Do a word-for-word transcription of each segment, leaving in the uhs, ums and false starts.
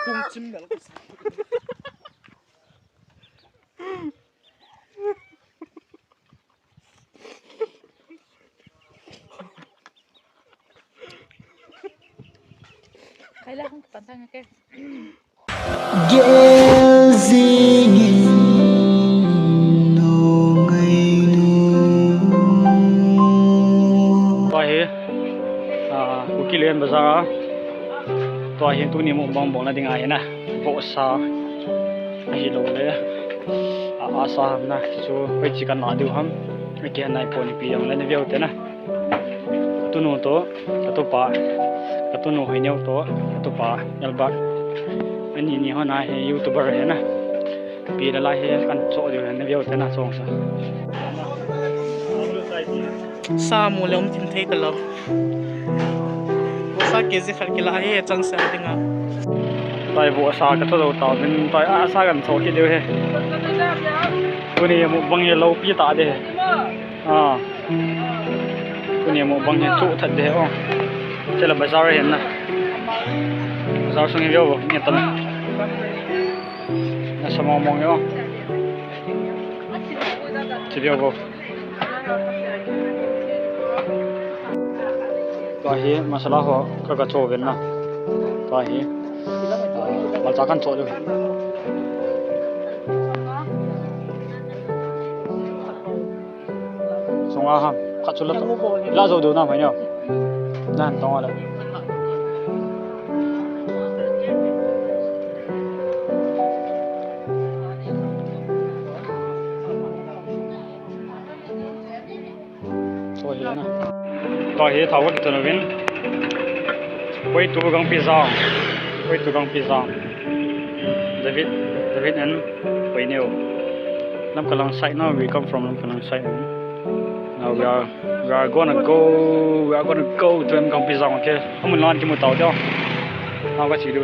Kung chim mel. Khaila hung pan tang ke. Gel jingin nungailu. Tua hi, ah, Kuki Lian Bazar a. Tua hi tuni mukbang bolna dinga hi na. Vohsa. Ahilouleh. A, asa ham na. Chu hoiche kana diu ham. Akihan nai pon ipi jongle na veu te na. Tunu to. Katupa, katunu Hoineo to, katupa Albert. Ani ni hon a hi YouTuber hi na. Pi la la hi kan cho diu hi na veu te na chong sa. Sa mu le um tin thei ta lo. Sa K G khat kila hi chang sa dinga. Tai vohsa ka cho do ta vin tai a sa kan cho ki diu hi. Tuni mukbang hi lo pi ta de. Ah. Tuni mukbang hi chu that de o. Chela bazar hin na. Bazar sung hi veu ni tan. Na sa mong mong yo. Chi veu bo. Tua hi masala ho ka ka cho ven na. Tua hi. Malcha kan cho de. Sunga ham, khat chu la to. La zo do na mai neo. Nan tong ala. Tua hi na. Tua hi thau ka tun uvin. Koi tu gang pi zang. Koi tu gang pi zang. David, David and Hoineo. Lamka lang side now, we come from Lamka lang side. Now we are, we are gonna go, we are gonna go to Lamka Pizza, okay? Amun lang kimu tau teo. Now ka chi du.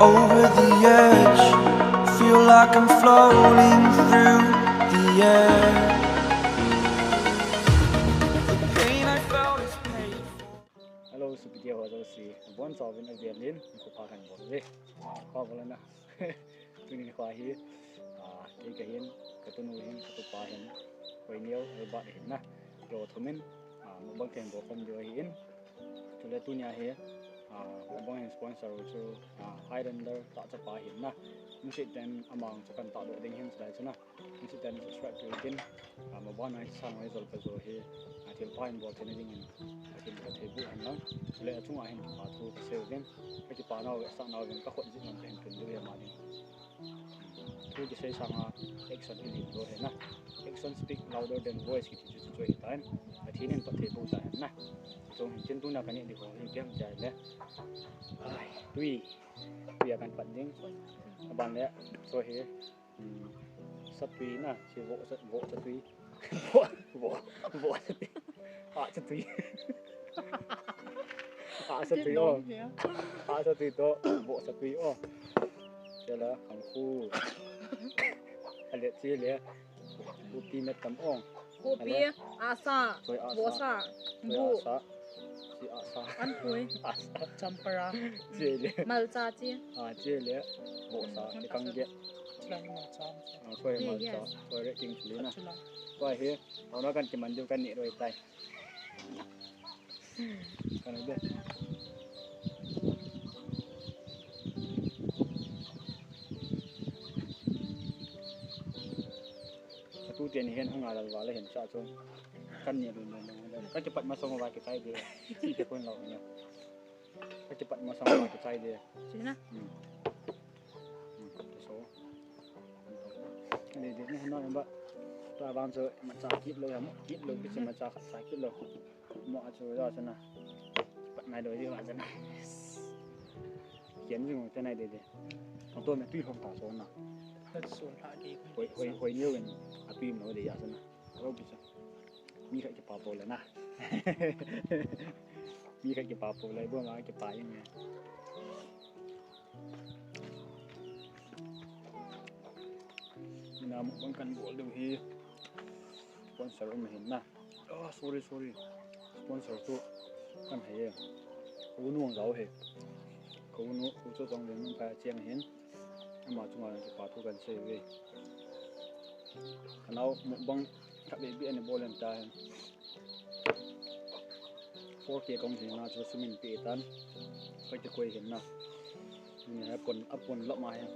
Over the edge, feel like I'm floating through the air. The pain I felt is paid for. Hello, sopi te ho jouse. Bon chauvin avel in, nikho pha kan bol uve. Kho bol na. Tuni nikho hi, ah, kei kahin, katunu hin, katupa hin, Hoineo, Albert hin na. Keiho thum in, ah, mukbang kahin bol khom diu ahin. Chule tunia hi, ah, mukbang hin sponsor u chu, ah, Highlander tahchapa hin na. Lungset tah in ama chu kan tahdoh ding hin chulai chu na. Lungset tah in subscribe peh utin, ah, mukbang a i sa noi jol pa jo hi, ah, thilpha in bol theina dingin, ah, thil ka thei bu hen lang. Chule achunga hin kipa thu kasei uvin. Ka kipa nau ve, sa nau vin, ka khut jin lang kahin tun diu hi ama ding. Thu kisei sanga action hi lim lou hi na. Action speak louder than voice kiti chu chu chu hi tan. Pathen in phatthei boh ta hen na. Chung hin chin tuna ka neh ding ho hi piang chai le. Ai, tui. Tui a kan pat ding. Aban le, so hi. Hmm. Satui na, si vohsa, vohsa tui. Voh, voh, vohsa tui. Ahsa tui. Ahsa tui o. Ahsa tui to, vohsa tui o. Chela, kangkhu. Ale chele. Kopi met tam o. Kopi, ahsa, vohsa, bu. Si ahsa. Anpui. Ahsa. Champara. Chele. Malcha chi. Ah, chele. Vohsa, kangge. Chulai malcha. Ah, choi malcha. Choi re king chili na. Choi hi. Auna kan kiman diu kan neh roi tai. Kan de. Atu teni hin hung a lal val hin cha chu. Kan neh lun lun lun. Ka kipat masang uva kichai de. Chi ke kon lo ne. Ka kipat masang uva kichai de. Sina. Hmm. Hmm. So. Dei dei ni hano ba. Tua bang chu macha kit lou ya mo. Kit lou, kichi macha khat sa kit lou. Mo a chu ya chana. Pat nai doi di wa chana. Kian jing te nai dei dei. Ang to me tui hom ta so na. Hoi, hoi, hoi niu in. A tui mo dei ya chana. Ro bi cha. Mi khat kipa pou le na. Mi khat kipa pou le, bo ma kipa ing ne. Ina mukbang kan bol diu hi. Sponsor um hin na. Oh, sorry, sorry. Sponsor chu kan hei e. Ka u nu ang jao he. Ka u nu, u chu jong veng nung kai chiang hin. Ama chunga kipa thu kan sei ve. Ka nao mukbang khat ve bi ani bol em ta hen. Four K kong hin na chu sumin pe tan. Ka kikoi hin na. Ni ha pon, a pon lama hen.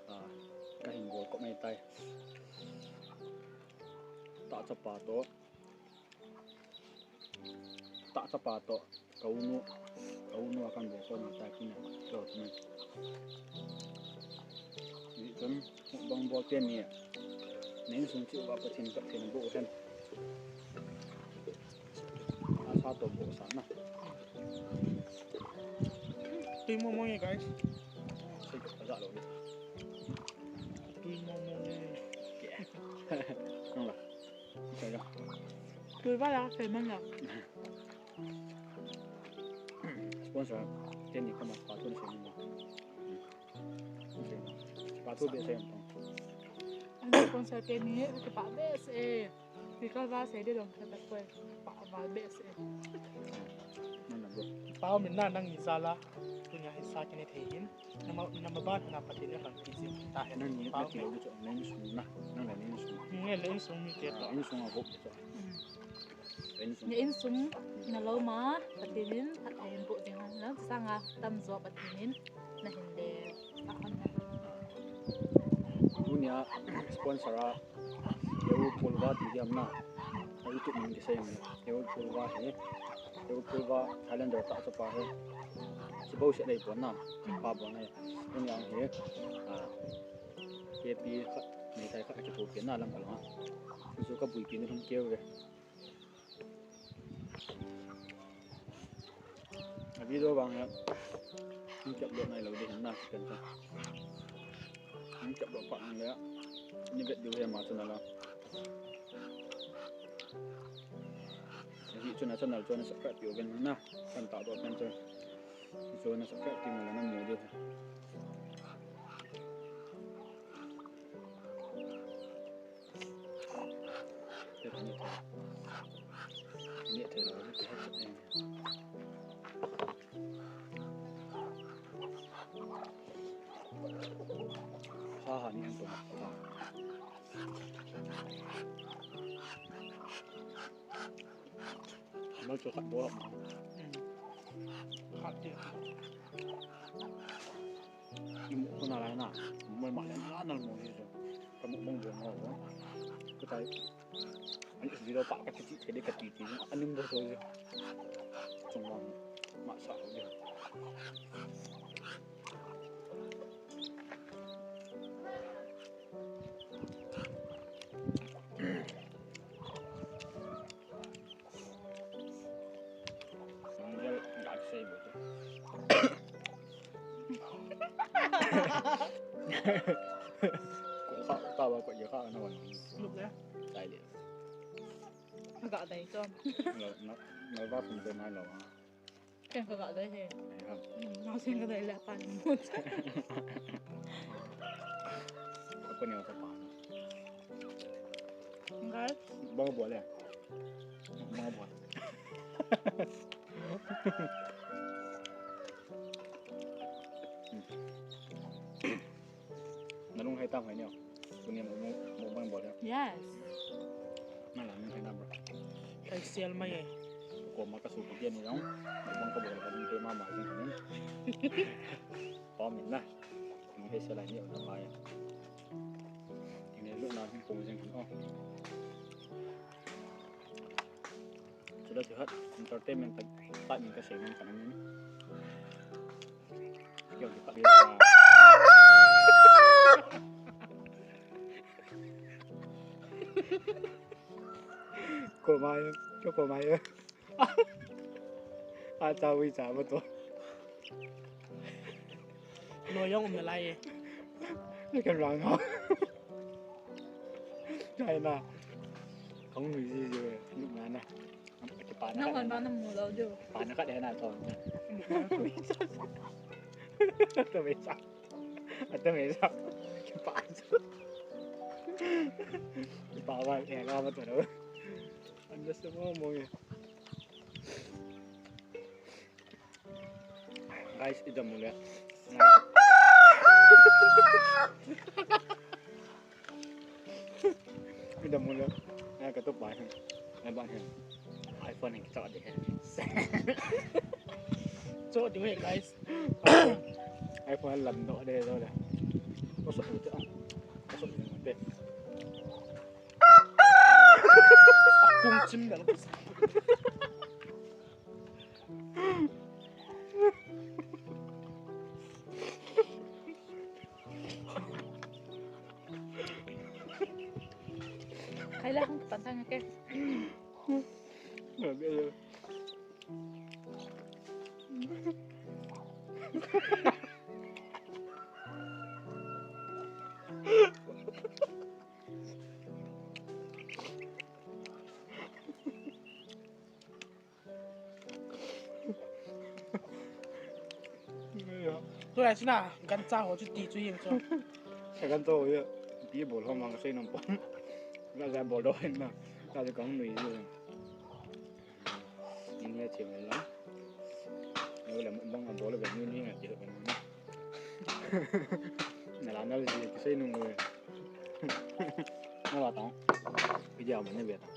Ah, ka hin bol ko mai tai. Tahchapa toh. Tahchapa toh. Ka u nu. Ka u nu a kan bol ko na ta kin na. Lo ni. Ni chun bang bol te ni. Nin sung chi uva Pathen, Pathen bu hen. Asa toh bu sa na. Tui mo mo ye, guys. Sei ka ja lo ni. Tui mo mo ye. Nang la. Sei ka. Tui ba la, sei man la. Sponsor, te ni kama pa tu ni sei ni mo. Pa tu be sei mo. Ani sponsor te ni, kipa be sei. Pi ka va sei de dong ka ta koi. Pa va be sei. Nang na bo. Pa min na nang ni sala. Tu nya hi sa ke ni thei hin. Nama, nama ba na Pathen na lang ti si. Ta he nang ni pa ti lo de cho nang sung na. Nang la ni sung. Ni le sung ni te to. Ni sung a bo de cho. Ni insung na lo ma, Pathen in, Pathen in boh ding ham, na sanga tamjo Pathen in, na hin le, a kon na. Tunia sponsor a, Yeo Pulva ti diam na, a YouTube min kisei mi, Yeo Pulva hi, Yeo Pulva Highlander tahchapa hi, si bo se dei pon na, pa pon na, tunia hi, a, K P khat, mithai khat a kipu pi na lam ka lo ha. Su ka bui pi ni lum keu ve. A video vang ya. Ang kep lo nai lo de hin na chicken cha. Ang kep lo pa ang le. Ni vet diu he ma chu na la. Hi chu na channel chu na subscribe pi o ven na. Kan ta do kan chu. Chu na subscribe pi mo na mu diu. Sa ha ni ang tong. Ano cho khat bo. Khat dia. Ni mo ko na lai na. Mo ma lai na na mo hi. Ka mo mong bo mo. Ko tai. Ani video pa ka ti ti ka ti ti. Ani mo so. Chung wang ma sa ho. Ko kha, ta ba ko ye kha na wan. Luk le. Dai le. Ga dai to. Na, na, na ba kun de mai lo. Ken ka ga dai he. Ai ha. Hmm, na sen ka dai le pan mo. Ko ni ka pa. Ngai. Ba bo le. Ba bo. Na lung hai tam hai ni. Tunia mo, mo, mo bang bol ya. Yes. Na la ni hai na bro. Kai sel mai ye. Ko ma ka su ko dia ni long. Mo bang ka bol ka ni te ma ma ni. Ko min na. Ni hai sel ni na ma ya. Ni lu na ni ko jeng ko. Chule chu hat entertainment ta, ta min ka sei man ka na min. Kyo ki ta. Ko mai, kyo ko mai. A cha wi cha ma to. Lo yong um lai ye. Ni ka rang ha. Chai na. Kong ni ji ji ni na na. Ki pa na. Na hon ba na mu lo jo. Pa na ka de na to. To me sa. To me sa. Ki pa. Ki pa ba e la ba to. Nasa mo mo eh. Guys, idam mo le. Idam mo le. Nai ka to pa hin. Nai ba hin. iPhone hin kicha de hin. Cho de he, guys. iPhone lam do de do le. Ko so ko so de. Kung chim da. Khai la hung pan thang ke. Tulai chuna gancha ho chu ti chu him chu. Sa gancha ho ya. Ti bol ho mang sei nom pa. La sa bol do hin na. Sa de kang nui ji. Ni ne che la. Ni le bang bol be ni ni na ti be. Na la na ji ki sei nung le. Na la tong. Video man ne be ta.